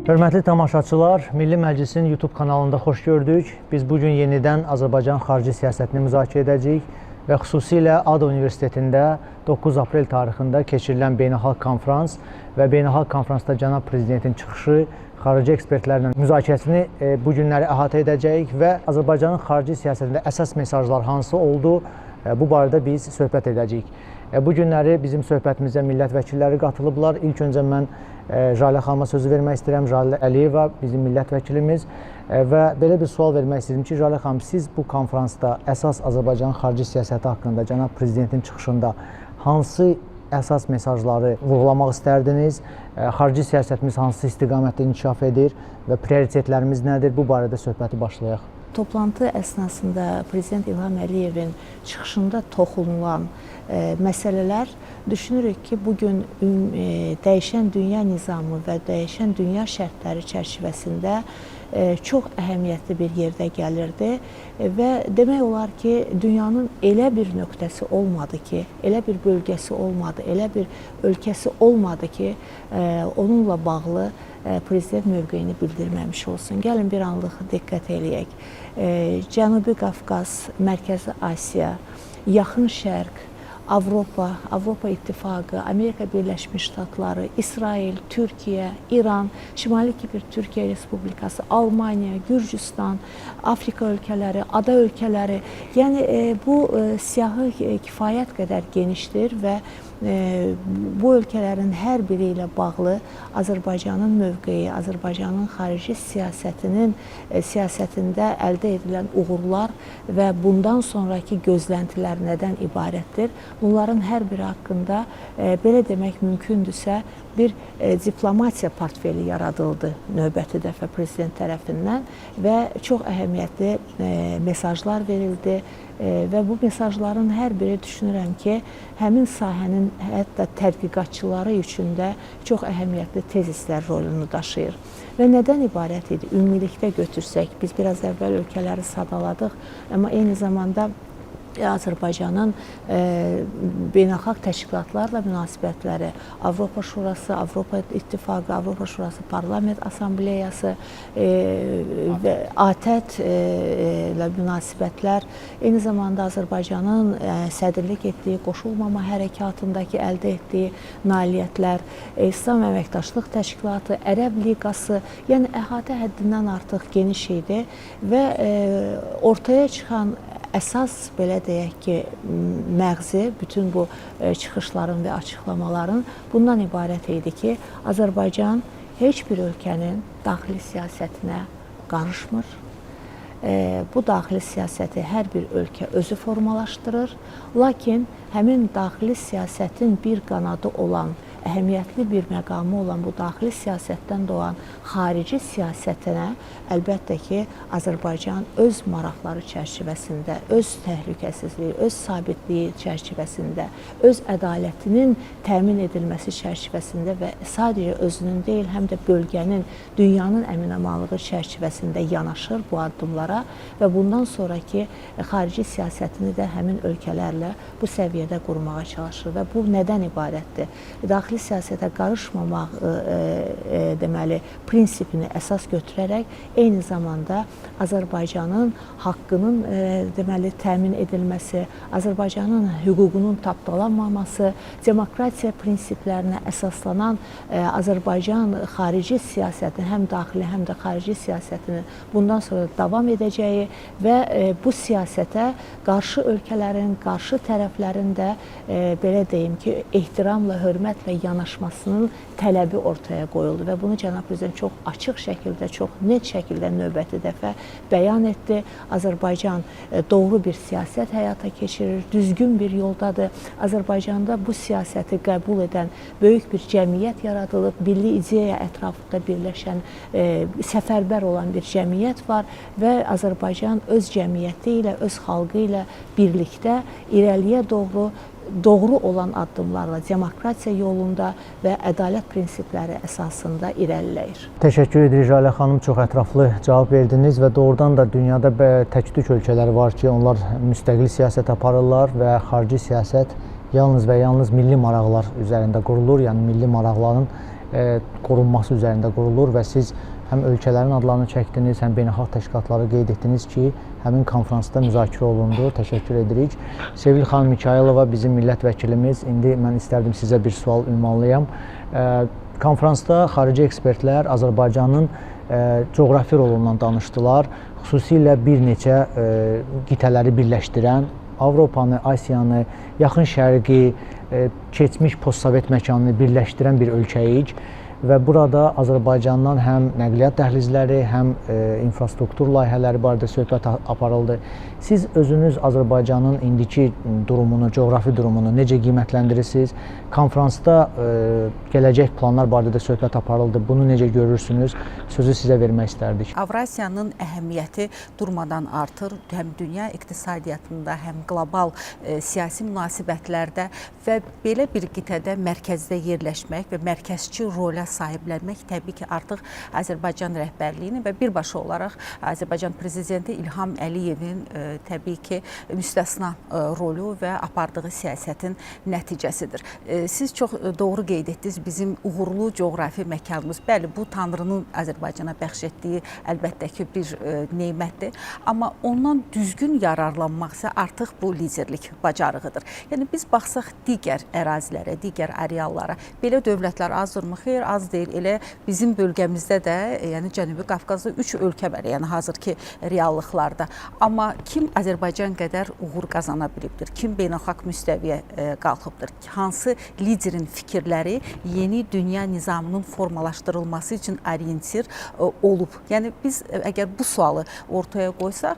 Hörmətli tamaşaçılar, Milli Məclisin YouTube kanalında xoş gördük. Biz bu gün yenidən Azərbaycan xarici siyasətini müzakirə edəcəyik və xüsusilə ADA Universitetində 9 aprel tarixində keçirilən beynəlxalq konfrans və beynəlxalq konfransda cənab prezidentin çıxışı, xarici ekspertlərlə müzakirəsini bu günləri əhatə edəcəyik və Azərbaycanın xarici siyasətində əsas mesajlar hansı oldu, bu barədə biz söhbət edəcəyik. Bu günləri bizim söhbətimizə millət vəkilləri qatılıblar. İlk öncə mən Jalə xanıma sözü vermək istəyirəm. Jalə Əliyeva bizim millət vəkilimiz və belə bir sual vermək istəyirəm ki, Jalə xanım, siz bu konfransda əsas Azərbaycanın xarici siyasəti haqqında cənab prezidentin çıxışında hansı əsas mesajları vurğulamaq istərdiniz? Xarici siyasətimiz hansı istiqamətdə inkişaf edir və prioritetlərimiz nədir? Bu barədə söhbəti başlayaq. Toplantı əsnasında Prezident İlham Əliyevin çıxışında toxunulan məsələlər düşünürük ki, bugün dəyişən dünya nizamı və dəyişən dünya şərtləri çərçivəsində çox əhəmiyyətli bir yerdə gəlirdi və demək olar ki, dünyanın elə bir nöqtəsi olmadı ki, elə bir bölgəsi olmadı, elə bir ölkəsi olmadı ki, onunla bağlı prezident mövqeyini bildirməmiş olsun. Gəlin bir anlıq diqqət eləyək. Cənubi Qafqaz, Mərkəzi Asiya, Yaxın Şərq, Avropa, Avropa İttifaqı, Amerika Birləşmiş Ştatları, İsrail, Türkiyə, İran, Şimali Kipr Türkiyə Respublikası, Almaniya, Gürcüstan, Afrika ölkələri, ada ölkələri. Yəni bu siyahı kifayət qədər genişdir və bu ölkələrin hər biri ilə bağlı Azərbaycanın mövqeyi, Azərbaycanın xarici siyasətinin siyasətində əldə edilən uğurlar və bundan sonraki gözləntilər nədən ibarətdir? Bunların hər biri haqqında belə demək mümkündürsə, bir diplomatiya portfeli yaradıldı növbəti dəfə prezident tərəfindən və çox əhəmiyyətli mesajlar verildi və bu mesajların hər biri düşünürəm ki, həmin sahənin hətta tədqiqatçıları üçün də çox əhəmiyyətli tezislər rolunu daşıyır. Və nədən ibarət idi? Ümumilikdə götürsək, biz biraz əvvəl ölkələri sadaladıq, amma eyni zamanda Azərbaycanın beynəlxalq təşkilatlarla münasibətləri, Avropa Şurası, Avropa İttifaqı, Avropa Şurası Parlament Assambleyası və ATƏT ilə münasibətlər, eyni zamanda Azərbaycanın sədrlik etdiyi qoşulmama hərəkatındakı əldə etdiyi nailiyyətlər, İslam Əməkdaşlıq Təşkilatı, Ərəb Liqası, yəni əhatə həddindən artıq geniş idi və ortaya çıxan əsas, belə deyək ki, məğzi bütün bu çıxışların və açıqlamaların bundan ibarət idi ki, Azərbaycan heç bir ölkənin daxili siyasətinə qarışmır. Bu daxili siyasəti hər bir ölkə özü formalaşdırır. Lakin həmin daxili siyasətin bir qanadı olan, əhəmiyyətli bir məqamı olan bu daxili siyasətdən doğan xarici siyasətinə əlbəttə ki, Azərbaycan öz maraqları çərçivəsində, öz təhlükəsizliyi, öz sabitliyi çərçivəsində, öz ədalətinin təmin edilməsi çərçivəsində və sadəcə özünün deyil, həm də bölgənin, dünyanın əminamanlığı çərçivəsində yanaşır bu addımlara və bundan sonraki xarici siyasətini də həmin ölkələrlə bu səviyyədə qurmağa çalışır və bu nədən ibarətdir? Daxili siyasətə qarışmamaq deməli prinsipini əsas götürərək eyni zamanda Azərbaycanın haqqının deməli təmin edilməsi, Azərbaycanın hüququnun tapdalanmaması, demokratiya prinsiplərinə əsaslanan Azərbaycan xarici siyasətinin həm daxili, həm də xarici siyasətinin bundan sonra davam edəcəyi və bu siyasətə qarşı ölkələrin, qarşı tərəflərin də belə deyim ki, ehtiramla, hörmətlə yanaşmasının tələbi ortaya qoyuldu və bunu cənab prezident çox açıq şəkildə, çox net şəkildə növbəti dəfə bəyan etdi. Azərbaycan doğru bir siyasət həyata keçirir, düzgün bir yoldadır. Azərbaycanda bu siyasəti qəbul edən böyük bir cəmiyyət yaradılıb, milli ideya ətrafında birləşən, səfərbər olan bir cəmiyyət var və Azərbaycan öz cəmiyyəti ilə, öz xalqı ilə birlikdə irəliyə doğru doğru olan addımlarla demokratiya yolunda və ədalət prinsipləri əsasında irəliləyir. Təşəkkür edirik Jalə xanım, çox ətraflı cavab verdiniz və doğrudan da dünyada tək-tük ölkələr var ki, onlar müstəqil siyasət aparırlar və xarici siyasət yalnız və yalnız milli maraqlar üzərində qurulur. Yəni milli maraqların Qorunması üzərində qurulur və siz həm ölkələrin adlarını çəkdiniz, həm beynəlxalq təşkilatları qeyd etdiniz ki, həmin konfransda müzakirə olundu. Təşəkkür edirik. Sevil xanım Mikayılova bizim millət vəkilimiz. İndi mən istərdim sizə bir sual ünvanlayam. Konfransda xarici ekspertlər Azərbaycanın coğrafi rolundan danışdılar. Xüsusilə bir neçə qitələri birləşdirən Avropanı, Asiyanı, Yaxın Şərqi, keçmiş postsovet məkanını birləşdirən bir ölkəyik və burada Azərbaycandan həm nəqliyyat dəhlizləri, həm infrastruktur layihələri barədə söhbət aparıldı. Siz özünüz Azərbaycanın indiki durumunu, coğrafi durumunu necə qiymətləndirirsiniz? Konfransda gələcək planlar barədə də söhbət aparıldı. Bunu necə görürsünüz? Sözü sizə vermək istərdik. Avrasiyanın əhəmiyyəti durmadan artır. Həm dünya iqtisadiyyatında, həm qlobal siyasi münasibətlərdə və belə bir qitədə mərkəzdə yerləşmək və mərkəzçi rolə sahiblənmək təbii ki, artıq Azərbaycan rəhbərliyinin və birbaşa olaraq Azərbaycan prezidenti İlham Əliyevin təbii ki, müstəsna rolu və apardığı siyasətin nəticəsidir. Siz çox doğru qeyd etdiniz, bizim uğurlu coğrafi məkanımız. Bəli, bu Tanrının Azərbaycana bəxş etdiyi əlbəttə ki, bir nemətdir. Amma ondan düzgün yararlanmaq isə artıq bu liderlik bacarığıdır. Yəni biz baxsaq digər ərazilərə, digər areallara, belə dövlətlər azdırmı? Xeyr, az deyil. Elə bizim bölgəmizdə də, yəni Cənubi Qafqazda 3 ölkə var, yəni hazırki reallıqlarda. Amma kim Azərbaycan qədər uğur qazana bilibdir? Kim beynəlxalq müstəviyə qalxıbdır? Hansı liderin fikirləri yeni dünya nizamının formalaşdırılması üçün orientir olub? Yəni biz əgər bu sualı ortaya qoysaq,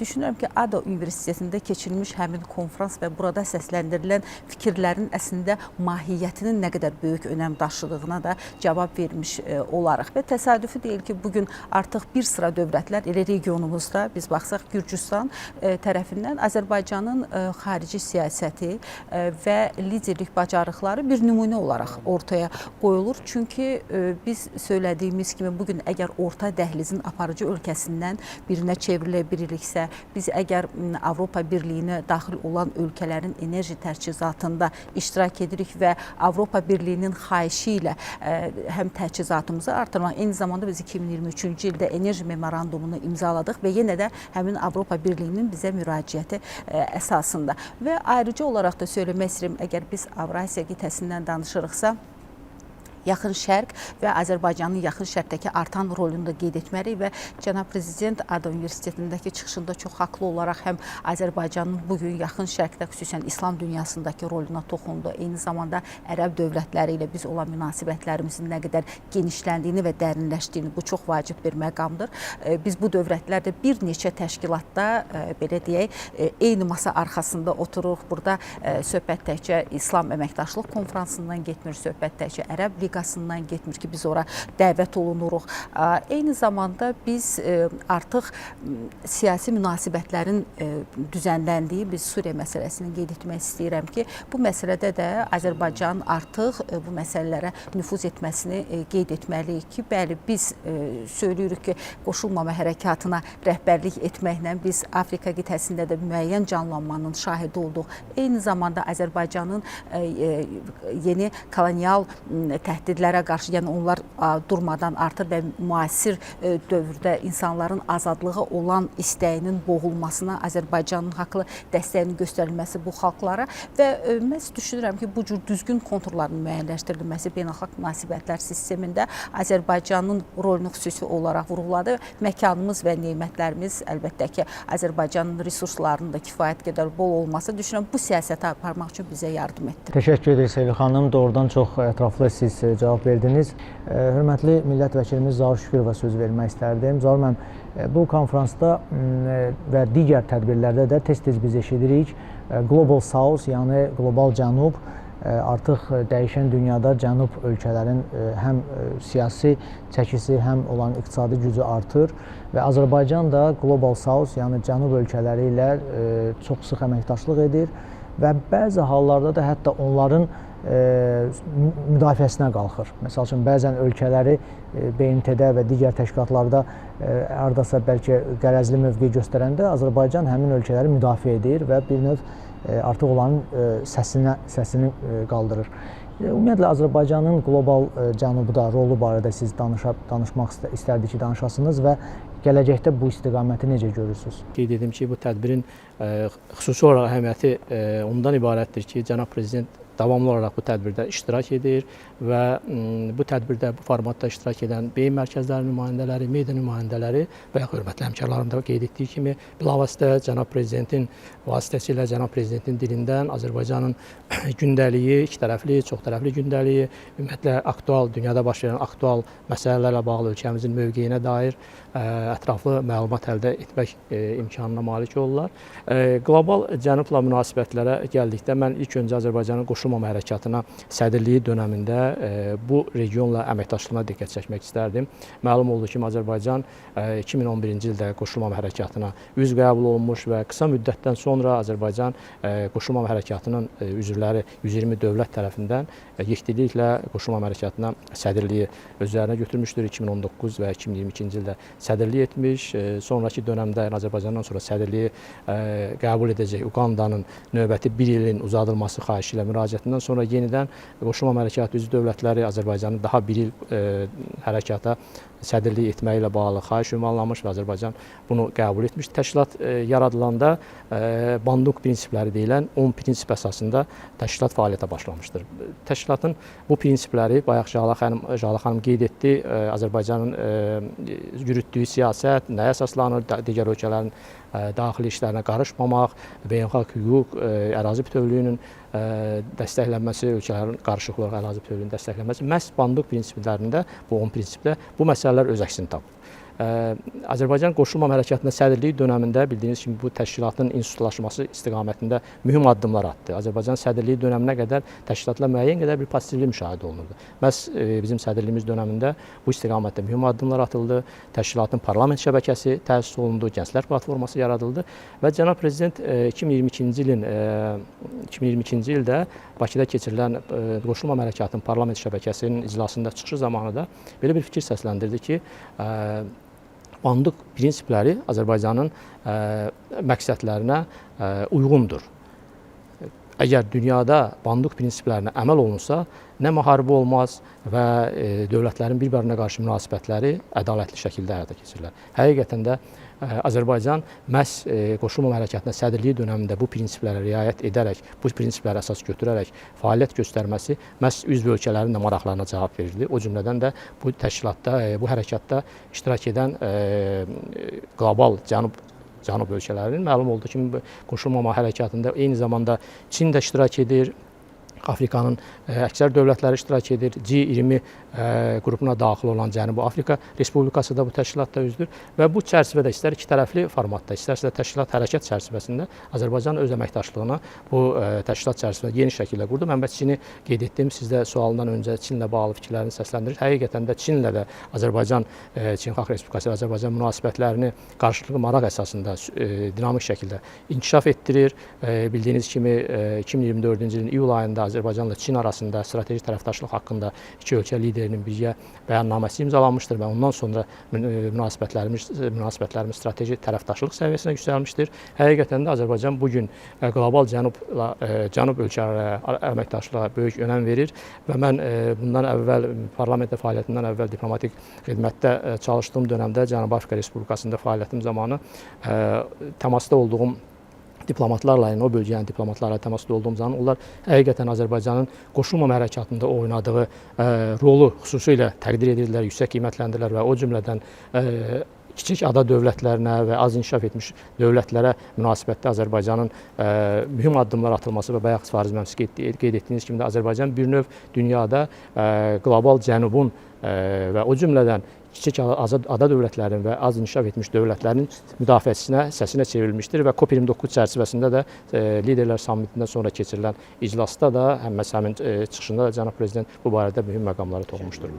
düşünürəm ki, ADA Universitetində keçirilmiş həmin konfrans və burada səsləndirilən fikirlərin əslində mahiyyətinin nə qədər böyük önəm daşıdığına da cavab vermiş olarıq. Və təsadüfi deyil ki, bugün artıq bir sıra dövlətlər elə regionumuzda biz baxsaq Gürcüstan tərəfindən Azərbaycanın xarici siyasəti və liderlik bacarıqları bir nümunə olaraq ortaya qoyulur. Çünki biz söylədiyimiz kimi bugün əgər orta dəhlizin aparıcı ölkəsindən birinə çevrilə biliriksə, biz əgər Avropa Birliyinə daxil olan ölkələrin enerji təchizatında iştirak edirik və Avropa Birliyinin xahişi ilə həm təchizatımızı artırmaq, eyni zamanda biz 2023-cü ildə enerji memorandumunu imzaladıq və yenə də həmin Avropa Birliyinin bizə müraciəti əsasında. Və ayrıca olaraq da söyləmək istəyirəm, əgər biz Avrasiya qitəsindən danışırıqsa, Yaxın Şərq və Azərbaycanın Yaxın Şərqdəki artan rolunu da qeyd etməliyik və cənab prezident ADA Universitetindəki çıxışında çox haqlı olaraq həm Azərbaycanın bugün Yaxın Şərqdə, xüsusən İslam dünyasındakı roluna toxundu. Eyni zamanda ərəb dövlətləri ilə biz olan münasibətlərimizin nə qədər genişləndiyini və dərinləşdiyini, bu çox vacib bir məqamdır. Biz bu dövlətlərdə bir neçə təşkilatda, belə deyək, eyni masa arxasında otururuq. Burada söhbət təkcə İslam Əməkdaşlıq Konfransından getmir, söhbət təkcə Ərəb Liqasından getmir ki, biz ora dəvət olunuruq. Eyni zamanda biz artıq siyasi münasibətlərin düzənləndiyi, biz Suriya məsələsini qeyd etmək istəyirəm ki, bu məsələdə də Azərbaycan artıq bu məsələlərə nüfuz etməsini qeyd etməliyik ki, bəli, biz söyləyirik ki, qoşulmama hərəkatına rəhbərlik etməklə biz Afrika qitəsində də müəyyən canlanmanın şahidi olduq. Eyni zamanda Azərbaycanın yeni kolonial təhdidlərə qarşı, yəni onlar durmadan artır və müasir dövrdə insanların azadlığa olan istəyinin boğulmasına Azərbaycanın haqlı dəstəyinin göstərilməsi bu xalqlara və mən düşünürəm ki, bu cür düzgün konturların müəyyənləşdirilməsi beynəlxalq münasibətlər sistemində Azərbaycanın rolunu xüsusi olaraq vurğuladı. Məkanımız və nemətlərimiz əlbəttə ki, Azərbaycanın resurslarının da kifayət qədər bol olması, düşünürəm bu siyasəti aparmaq üçün bizə yardım etdi. Təşəkkür edirik Sevil xanım. Doğrudan çox ətraflı siz cavab verdiniz. Hörmətli millət vəkilimiz Zaur Şükürova söz vermək istərdim. Zaur müəllim, bu konfransda və digər tədbirlərdə də tez-tez biz eşidirik. Global South, yəni qlobal cənub, artıq dəyişən dünyada cənub ölkələrin həm siyasi çəkisi, həm olan iqtisadi gücü artır və Azərbaycan da Global South, yəni cənub ölkələri ilə çox sıx əməkdaşlıq edir və bəzi hallarda da hətta onların müdafiəsinə qalxır. Məsəl üçün, bəzən ölkələri BMT-də və digər təşkilatlarda hardasa bəlkə qərəzli mövqe göstərəndə Azərbaycan həmin ölkələri müdafiə edir və bir növ artıq onların səsini qaldırır. Ümumiyyətlə Azərbaycanın qlobal cənubda rolu barədə siz danışmaq istərdik ki, danışasınız və gələcəkdə bu istiqaməti necə görürsünüz? Qeyd edim ki, bu tədbirin xüsusi olaraq əhəmiyyəti ondan ibarətdir ki, cənab prezident davamlı olaraq bu tədbirdə iştirak edir və bu tədbirdə, bu formatda iştirak edən beyin mərkəzləri nümayəndələri, media nümayəndələri və ya hörmətli həmkarlarım da qeyd etdiyi kimi bilavasitə cənab prezidentin vasitəsilə, cənab prezidentin dilindən Azərbaycanın gündəliyi, iki tərəfli, çox tərəfli gündəliyi, ümumiyyətlə aktual, dünyada baş verən aktual məsələlərlə bağlı ölkəmizin mövqeyinə dair ətraflı məlumat əldə etmək imkanına malik olurlar. Qlobal cənubla münasibətlərə gəldikdə mən ilk öncə Azərbaycanın qoşulmama hərəkatına sədrliyi dönəmində bu regionla əməkdaşlığına diqqət çəkmək istərdim. Məlum oldu ki, Azərbaycan 2011-ci ildə qoşulmama hərəkatına üzv qəbul olunmuş və qısa müddətdən sonra Azərbaycan qoşulmama hərəkatının üzvləri 120 dövlət tərəfindən yekdiliklə qoşulmama hərəkatına sədrliyi özlərinə götürmüşdür. 2019 və 2022-ci ildə sədrlik etmiş. Sonrakı dönəmdə, yəni Azərbaycandan sonra sədrliyi qəbul edəcək Uqandanın növbəti bir ilin uzadılması xahişi ilə müraciətindən sonra yenidən qoşulmama hərəkatı üzv dövlətləri Azərbaycanın daha bir il hərəkata sədrlik etməyi ilə bağlı xahiş ünvanlamış və Azərbaycan bunu qəbul etmiş. Təşkilat yaradılanda Bandung prinsipləri deyilən 10 prinsip əsasında təşkilat fəaliyyətə başlamışdır. Təşkilatın bu prinsipləri bayaq Jalə xanım qeyd etdi. Azərbaycanın yürütdüyü siyasət nəyə əsaslanır? Digər ölkələrin daxili işlərinə qarışmamaq, beynəlxalq hüquq, ərazi bütövlüyünün dəstəklənməsi, ölkələrin qarışıqlı olaraq ərazi bütövlüyünün dəstəklənməsi. Məhz Bandung prinsiplərində, bu 10 prinsipdə bu məsələlər öz əksini tapıb. Azərbaycan qoşulmama hərəkatına sədrliyi dönəmində bildiyiniz kimi bu təşkilatın institutlaşması istiqamətində mühüm addımlar atdı. Azərbaycan sədrliyi dönəminə qədər təşkilatla müəyyən qədər bir passivlik müşahidə olunurdu. Məhz bizim sədrliyimiz dönəmində bu istiqamətdə mühüm addımlar atıldı. Təşkilatın parlament şəbəkəsi təsis olundu, gənclər platforması yaradıldı və cənab prezident 2022-ci ildə Bakıda keçirilən qoşulmama hərəkatının parlament şəbəkəsinin iclasında çıxışı zamanı da belə bir fikir səsləndirdi ki, Bandung prinsipləri Azərbaycanın məqsədlərinə uyğundur. Əgər dünyada Bandung prinsiplərinə əməl olunsa, nə müharibə olmaz və dövlətlərin bir-birinə qarşı münasibətləri ədalətli şəkildə həyata keçirilir. Həqiqətən də Azərbaycan məhz qoşulmama hərəkatına sədrliyi dönəmində bu prinsiplərə riayət edərək, bu prinsiplərə əsas götürərək fəaliyyət göstərməsi məhz üzv ölkələrin də maraqlarına cavab verirdi. O cümlədən də bu təşkilatda, bu hərəkatda iştirak edən qlobal cənub ölkələrinin məlum oldu ki, qoşulmama hərəkatında eyni zamanda Çin də iştirak edir, Afrikanın əksər dövlətləri iştirak edir, G20 qrupuna daxil olan Cənubi Afrika Respublikası da bu təşkilatda üzvdür və bu çərçivədə istər iki tərəfli formatda, istərsə də təşkilat hərəkat çərçivəsində Azərbaycan öz əməkdaşlığını bu təşkilat çərçivəsində yeni şəkildə qurdu. Mən bəs Çini qeyd etdim, siz də sualından öncə Çinlə bağlı fikirlərini səsləndirir. Həqiqətən də Çinlə də Azərbaycan, Çin Xalq Respublikası ilə Azərbaycan münasibətlərini qarşılıqlı maraq əsasında dinamik şəkildə inkişaf etdirir. Bildiyiniz kimi 2024-cü ilin iyul ayında Azərbaycanla Çin arasında strateji tərəfdaşlıq haqqında iki ölkə liderinin birgə bəyannaməsi imzalanmışdır və ondan sonra münasibətlərimiz strateji tərəfdaşlıq səviyyəsinə yüksəlmişdir. Həqiqətən də Azərbaycan bu gün qlobal cənub ölkələrə əməkdaşlığa böyük önəm verir və mən bundan əvvəl parlamentdə fəaliyyətimdən əvvəl diplomatik xidmətdə çalışdığım dönəmdə Cənubi Afrika Respublikasında fəaliyyətim zamanı təmasda olduğum diplomatlarla, yəni o bölgənin diplomatlarla təmasda olduğum zaman onlar həqiqətən Azərbaycanın qoşulmama hərəkatında oynadığı rolu xüsusilə təqdir edirdilər, yüksək qiymətləndirirlər və o cümlədən kiçik ada dövlətlərinə və az inkişaf etmiş dövlətlərə münasibətdə Azərbaycanın mühüm addımlar atılması və bayaq Fariz müəllim qeyd etdiyiniz kimi də Azərbaycan bir növ dünyada qlobal cənubun və o cümlədən kiçik ada dövlətlərinin və az inkişaf etmiş dövlətlərin müdafiəçisinə, səsinə çevrilmişdir və COP29 çərçivəsində də liderlər sammitindən sonra keçirilən iclasda da, həmin çıxışında da cənab prezident bu barədə mühüm məqamları toxunmuşdur.